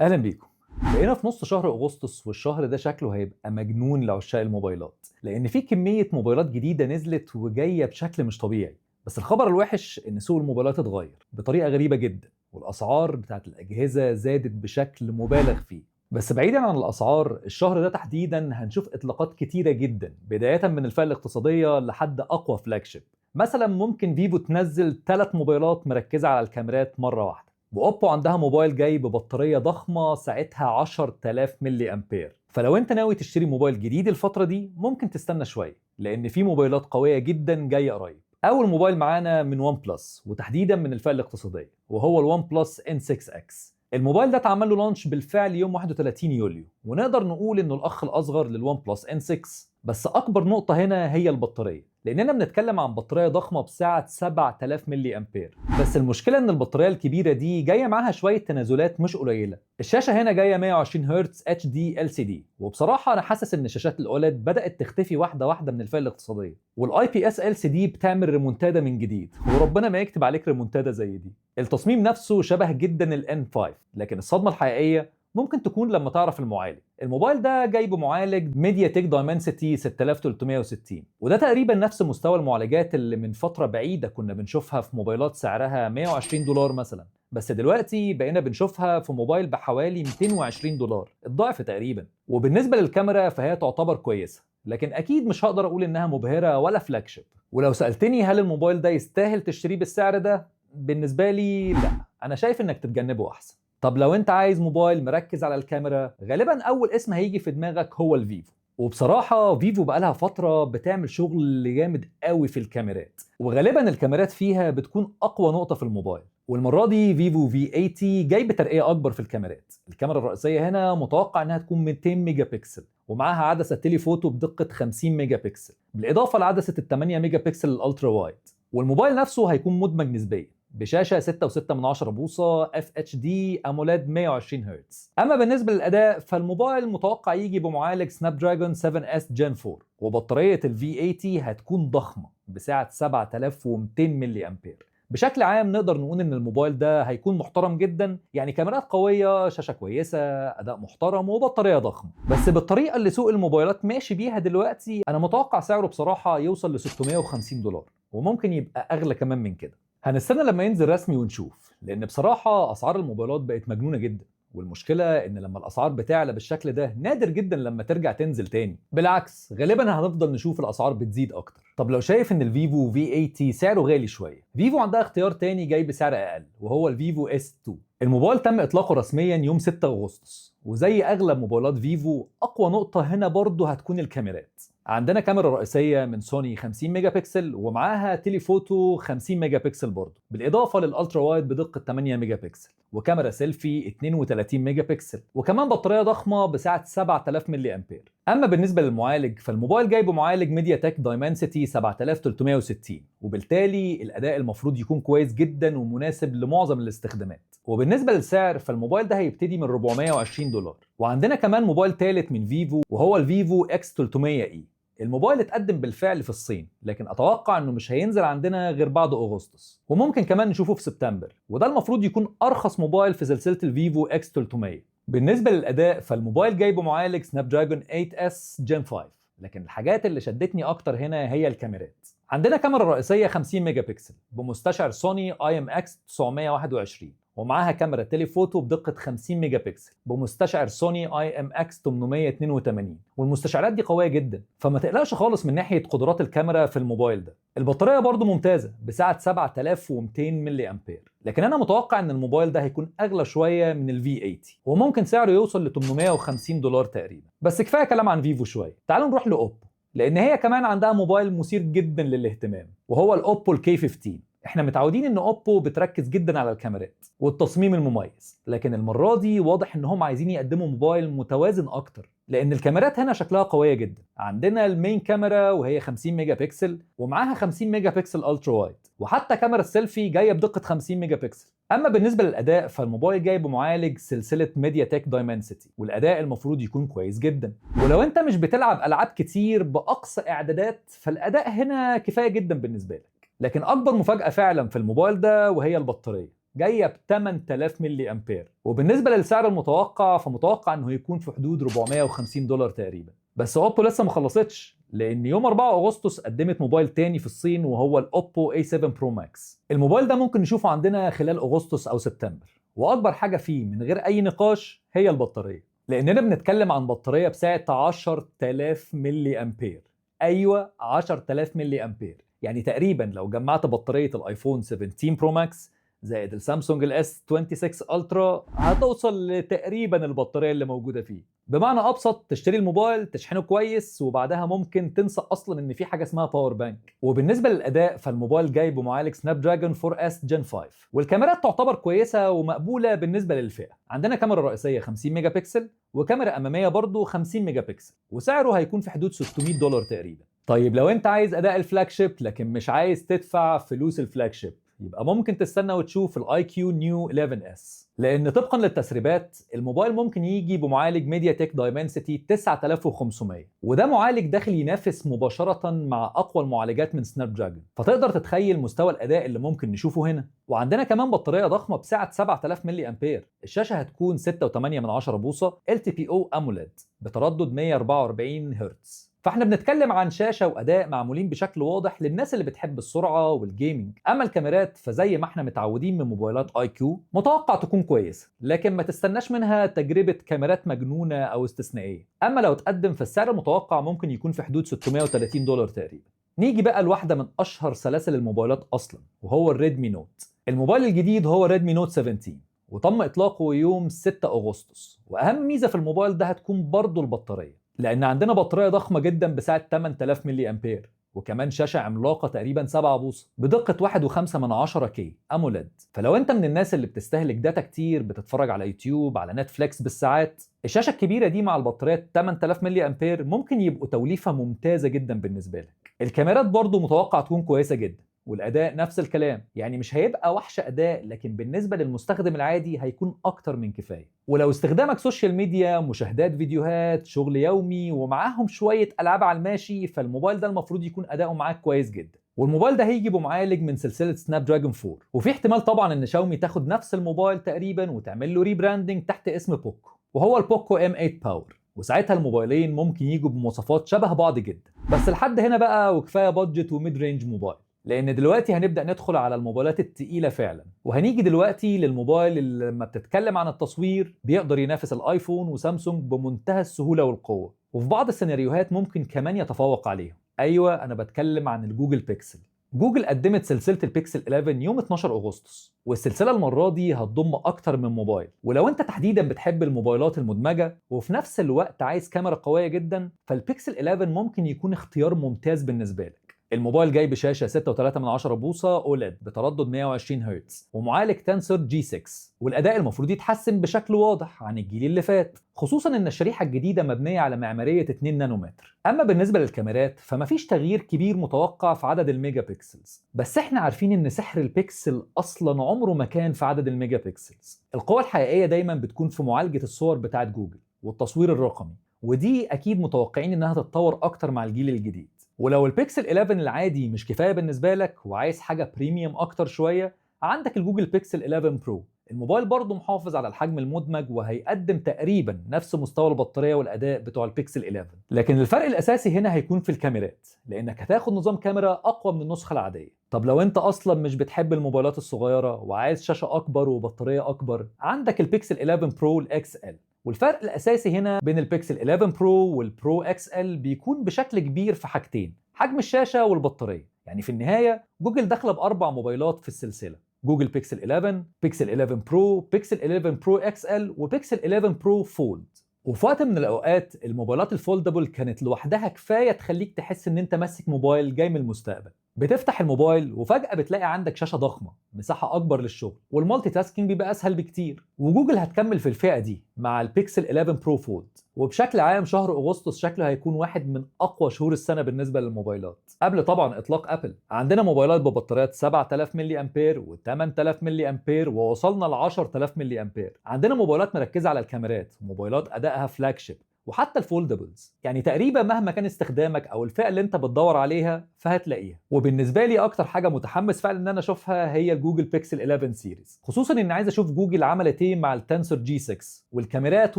اهلا بيكم. بقينا في نص شهر اغسطس، والشهر ده شكله هيبقى مجنون لعشاق الموبايلات، لان في كمية موبايلات جديدة نزلت وجاية بشكل مش طبيعي. بس الخبر الوحش ان سوق الموبايلات اتغير بطريقة غريبة جدا، والاسعار بتاعت الاجهزة زادت بشكل مبالغ فيه. بس بعيدا عن الاسعار، الشهر ده تحديدا هنشوف اطلاقات كتيرة جدا، بداية من الفئة الاقتصادية لحد اقوى flagship. مثلا ممكن فيفو تنزل 3 موبايلات مركزه على الكاميرات مرة واحدة، واوبو عندها موبايل جاي ببطاريه ضخمة سعتها 10000 ملي امبير. فلو انت ناوي تشتري موبايل جديد الفترة دي ممكن تستنى شويه، لان في موبايلات قوية جدا جاية قريب. اول موبايل معانا من ون بلس، وتحديدا من الفئة الاقتصاديه، وهو الون بلس ان 6 اكس. الموبايل ده اتعمل له launch بالفعل يوم 31 يوليو، ونقدر نقول انه الاخ الاصغر للون بلس ان 6. بس اكبر نقطة هنا هي البطاريه، لاننا بنتكلم عن بطارية ضخمة بسعة 7000 ملي امبير. بس المشكلة ان البطارية الكبيرة دي جاية معاها شوية تنازلات مش قليله. الشاشة هنا جاية 120 هرتز اتش دي ال سي دي، وبصراحة انا حاسس ان شاشات ال OLED بدات تختفي واحدة واحدة من الفئة الاقتصاديه، والاي بي اس ال سي دي بتعمل ريمونتادا من جديد، وربنا ما يكتب عليك ريمونتادا زي دي. التصميم نفسه شبه جدا ال N5، لكن الصدمة الحقيقية ممكن تكون لما تعرف المعالج. الموبايل ده جاي بمعالج ميديا تك دايمنسيتي 6360، وده تقريبا نفس مستوى المعالجات اللي من فترة بعيدة كنا بنشوفها في موبايلات سعرها 120 دولار مثلا، بس دلوقتي بقينا بنشوفها في موبايل بحوالي 220 دولار، الضعف تقريبا. وبالنسبة للكاميرا فهي تعتبر كويسة، لكن اكيد مش هقدر اقول انها مبهرة ولا flagship. ولو سألتني هل الموبايل ده يستاهل تشتريه بالسعر ده، بالنسبة لي لا، انا شايف انك تتجنبه احسن. طب لو انت عايز موبايل مركز على الكاميرا، غالبا اول اسم هيجي في دماغك هو الفيفو. وبصراحة فيفو بقالها فترة بتعمل شغل جامد قوي في الكاميرات، وغالبا الكاميرات فيها بتكون اقوى نقطة في الموبايل. والمرة دي فيفو في 80 جاي بترقية اكبر في الكاميرات. الكاميرا الرئيسية هنا متوقع انها تكون 200 ميجا بكسل، ومعاها عدسة telephoto بدقة 50 ميجا بكسل، بالاضافة لعدسة ال 8 ميجا بكسل ال ultra wide. والموبايل نفسه هيكون مدمج نسبيا بشاشة 6.6 بوصه FHD AMOLED 120 هرتز. اما بالنسبة للاداء فالموبايل متوقع يجي بمعالج سناب دراجون 7 اس جن 4، وبطاريه ال V 80 هتكون ضخمة بسعة 7200 ملي امبير. بشكل عام نقدر نقول ان الموبايل ده هيكون محترم جدا، يعني كاميرات قوية، شاشة كويسة، اداء محترم، وبطاريه ضخمة. بس بالطريقة اللي سوق الموبايلات ماشي بيها دلوقتي، انا متوقع سعره بصراحة يوصل ل 650 دولار، وممكن يبقى اغلى كمان من كده. هنستنى لما ينزل رسمي ونشوف، لان بصراحة اسعار الموبايلات بقت مجنونة جدا، والمشكلة ان لما الاسعار بتعلى بالشكل ده نادر جدا لما ترجع تنزل تاني، بالعكس غالبا هنفضل نشوف الاسعار بتزيد اكتر. طب لو شايف ان الفيفو V 80 سعره غالي شوية، فيفو عندها اختيار تاني جاي بسعر اقل، وهو الفيفو S 2. الموبايل تم اطلاقه رسميا يوم 6 اغسطس، وزي اغلب موبايلات فيفو اقوى نقطة هنا برضه هتكون الكاميرات. عندنا كاميرا رئيسية من سوني 50 ميجا بكسل، ومعاها telephoto 50 ميجا بكسل برضه، بالاضافة لل ultra wide بدقة 8 ميجا بكسل، وكاميرا سيلفي 32 ميجا بكسل، وكمان بطارية ضخمة بسعة 7000 ملي امبير. اما بالنسبة للمعالج فالموبايل جاي بمعالج ميديا تك دايمنسيتي 7360، وبالتالي الاداء المفروض يكون كويس جدا ومناسب لمعظم الاستخدامات. وبالنسبة للسعر فالموبايل ده هيبتدي من 420 دولار. وعندنا كمان موبايل ثالث من فيفو، وهو الفيفو X 300 e. الموبايل اتقدم بالفعل في الصين، لكن اتوقع انه مش هينزل عندنا غير بعد اغسطس، وممكن كمان نشوفه في سبتمبر، وده المفروض يكون ارخص موبايل في سلسلة الفيفو X 300. بالنسبة للاداء فالموبايل جاي بمعالج سناب دراجون 8 اس جن 5، لكن الحاجات اللي شدتني اكتر هنا هي الكاميرات. عندنا كاميرا رئيسية 50 ميجا بكسل بمستشعر سوني IMX 921، ومعاها كاميرا telephoto بدقة 50 ميجا بكسل بمستشعر سوني IMX 882، والمستشعرات دي قوية جدا، فما تقلقش خالص من ناحية قدرات الكاميرا في الموبايل ده. البطارية برضو ممتازة بسعة 7200 ملي امبير، لكن انا متوقع ان الموبايل ده هيكون اغلى شوية من ال V 80، وممكن سعره يوصل ل 850 دولار تقريبا. بس كفاية كلام عن فيفو شوية، تعالوا نروح لاوبو، لان هي كمان عندها موبايل مثير جدا للاهتمام، وهو الاوبو ال K 15. احنا متعودين ان اوبو بتركز جدا على الكاميرات والتصميم المميز، لكن المرة دي واضح ان هم عايزين يقدموا موبايل متوازن اكتر، لان الكاميرات هنا شكلها قوية جدا. عندنا ال main camera وهي 50 ميجا بكسل، ومعاها 50 ميجا بكسل ultra wide، وحتى كاميرا السيلفي جاية بدقة 50 ميجا بكسل. اما بالنسبة للاداء فالموبايل جاي بمعالج سلسلة ميديا تك دايمنسيتي، والاداء المفروض يكون كويس جدا. ولو انت مش بتلعب العاب كتير باقصى اعدادات فالاداء هنا كفاية جدا بالنسبة لك. لكن اكبر مفاجاة فعلا في الموبايل ده وهي البطارية. جاية ب 8000 ملي امبير. وبالنسبة للسعر المتوقع فمتوقع انه يكون في حدود $450 تقريبا. بس اوبو لسه ما خلصتش، لان يوم 4 اغسطس قدمت موبايل تاني في الصين وهو الاوبو A7 Pro Max. الموبايل ده ممكن نشوفه عندنا خلال اغسطس او سبتمبر، واكبر حاجة فيه من غير اي نقاش هي البطارية، لاننا بنتكلم عن بطارية بسعة 10000 ملي امبير. ايوه 10000 ملي امبير، يعني تقريبا لو جمعت بطارية الايفون 17 Pro Max زائد السامسونج ال S 26 Ultra هتوصل لتقريبا البطارية اللي موجودة فيه. بمعنى ابسط، تشتري الموبايل تشحنه كويس وبعدها ممكن تنسى اصلا ان في حاجة اسمها power bank. وبالنسبة للاداء فالموبايل جاي بمعالج Snapdragon 4S Gen 5، والكاميرات تعتبر كويسة ومقبوله بالنسبة للفئه. عندنا كاميرا رئيسية 50 ميجا بكسل وكاميرا امامية برضه 50 ميجا بكسل، وسعره هيكون في حدود $600 تقريبا. طيب لو انت عايز اداء ال flagship لكن مش عايز تدفع فلوس ال flagship، يبقى ممكن تستنى وتشوف ال iQOO Neo 11S، لان طبقا للتسريبات الموبايل ممكن يجي بمعالج MediaTek Dimensity 9500، وده معالج داخل ينافس مباشرة مع اقوى المعالجات من Snapdragon، فتقدر تتخيل مستوى الاداء اللي ممكن نشوفه هنا. وعندنا كمان بطارية ضخمة بسعة 7000 ملي امبير، الشاشة هتكون 6.8 بوصه LTPO AMOLED بتردد 144 هرتز. فاحنا بنتكلم عن شاشة واداء معمولين بشكل واضح للناس اللي بتحب السرعة وال gaming. اما الكاميرات فزي ما احنا متعودين من موبايلات iQOO متوقع تكون كويسة، لكن ما تستناش منها تجربه كاميرات مجنونة او استثنائية. اما لو تقدم فالسعر المتوقع ممكن يكون في حدود $630 تقريبا. نيجي بقى لواحدة من اشهر سلاسل الموبايلات اصلا، وهو ال Redmi Note. الموبايل الجديد هو Redmi Note 17، وتم اطلاقه يوم 6 اغسطس. واهم ميزة في الموبايل ده هتكون برضه البطارية، لان عندنا بطارية ضخمة جدا بسعة 8000 ملي امبير، وكمان شاشة عملاقة تقريبا 7 بوصه بدقة 1.5 K AMOLED. فلو انت من الناس اللي بتستهلك data كتير، بتتفرج على يوتيوب على Netflix بالساعات، الشاشة الكبيرة دي مع البطارية 8000 ملي امبير ممكن يبقوا توليفة ممتازة جدا بالنسبة لك. الكاميرات برضو متوقع تكون كويسة جدا، والاداء نفس الكلام، يعني مش هيبقى وحش اداء، لكن بالنسبة للمستخدم العادي هيكون اكتر من كفاية. ولو استخدامك social media، مشاهدات فيديوهات، شغل يومي، ومعاهم شوية العاب على الماشي، فالموبايل ده المفروض يكون اداؤه معاك كويس جدا. والموبايل ده هيجي بمعالج من سلسلة Snapdragon 4، وفي احتمال طبعا ان شاومي تاخد نفس الموبايل تقريبا وتعمل له rebranding تحت اسم بوكو، وهو ال Poco M8 Power، وساعتها الموبايلين ممكن يجوا بمواصفات شبه بعض جدا. بس لحد هنا بقى وكفاية budget و mid range موبايل، لان دلوقتي هنبدا ندخل على الموبايلات التقيله فعلا. وهنيجي دلوقتي للموبايل اللي لما بتتكلم عن التصوير بيقدر ينافس الايفون وسامسونج بمنتهى السهولة والقوه، وفي بعض السيناريوهات ممكن كمان يتفوق عليهم. ايوه انا بتكلم عن ال Google Pixel. جوجل قدمت سلسلة البيكسل 11 يوم 12 اغسطس، والسلسله المرة دي هتضم اكتر من موبايل. ولو انت تحديدا بتحب الموبايلات المدمجه وفي نفس الوقت عايز كاميرا قوية جدا، فالبيكسل 11 ممكن يكون اختيار ممتاز بالنسبة لك. الموبايل جاي بشاشة 6.3 بوصه OLED بتردد 120 هرتز ومعالج Tensor G6، والاداء المفروض يتحسن بشكل واضح عن الجيل اللي فات، خصوصا ان الشريحة الجديدة مبنية على معمارية 2 نانومتر. اما بالنسبة للكاميرات فمفيش تغيير كبير متوقع في عدد ال megapixels، بس احنا عارفين ان سحر البيكسل اصلا عمره ما كان في عدد ال megapixels. القوة الحقيقية دايما بتكون في معالجة الصور بتاعت جوجل والتصوير الرقمي، ودي اكيد متوقعين انها تتطور اكتر مع الجيل الجديد. ولو البيكسل 11 العادي مش كفاية بالنسبة لك وعايز حاجة premium اكتر شوية، عندك ال Google Pixel 11 Pro. الموبايل برضه محافظ على الحجم المدمج وهيقدم تقريبا نفس مستوى البطارية والاداء بتوع البيكسل 11، لكن الفرق الاساسي هنا هيكون في الكاميرات، لانك هتاخد نظام كاميرا اقوى من النسخة العادية. طب لو انت اصلا مش بتحب الموبايلات الصغيرة وعايز شاشة اكبر وبطاريه اكبر، عندك البيكسل 11 Pro ال XL. والفرق الاساسي هنا بين البيكسل 11 Pro وال Pro XL بيكون بشكل كبير في حاجتين، حجم الشاشة والبطاريه. يعني في النهاية جوجل داخله باربع موبايلات في السلسلة: Google Pixel 11، بيكسل 11 Pro، Pixel 11 Pro XL، و Pixel 11 Pro Fold. وفي وقت من الاوقات الموبايلات ال foldable كانت لوحدها كفاية تخليك تحس ان انت ماسك موبايل جاي من المستقبل. بتفتح الموبايل وفجأة بتلاقي عندك شاشة ضخمة، مساحة أكبر للشغل، وال multitasking بيبقى أسهل بكتير. وجوجل هتكمل في الفئة دي مع البيكسل 11 Pro Fold. وبشكل عام شهر أغسطس شكله هيكون واحد من أقوى شهور السنة بالنسبة للموبايلات. قبل طبعا إطلاق أبل، عندنا موبايلات ببطاريات 7000 ملي أمبير و8000 ملي أمبير، ووصلنا ل 10000 ملي أمبير. عندنا موبايلات مركزة على الكاميرات، موبايلات أدائها flagship، وحتى ال foldables. يعني تقريبا مهما كان استخدامك او الفئة اللي انت بتدور عليها فهتلاقيها. وبالنسبة لي اكتر حاجة متحمس فعلا ان انا اشوفها هي ال Google Pixel 11 series، خصوصا ان عايز اشوف جوجل عملت ايه مع ال Tensor G6 والكاميرات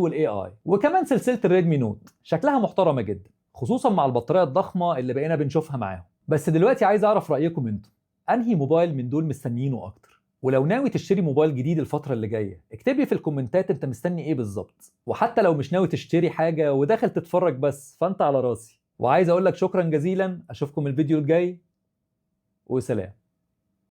وال AI، وكمان سلسلة ال Redmi Note شكلها محترمه جدا، خصوصا مع البطارية الضخمة اللي بقينا بنشوفها معاهم. بس دلوقتي عايز اعرف رايكم انتم، انهي موبايل من دول مستنيينه اكتر؟ ولو ناوي تشتري موبايل جديد الفترة اللي جاية اكتب لي في الكومنتات انت مستني ايه بالظبط. وحتى لو مش ناوي تشتري حاجة وداخل تتفرج بس، فانت على راسي. وعايز اقول لك شكرا جزيلا، اشوفكم الفيديو الجاي وسلام.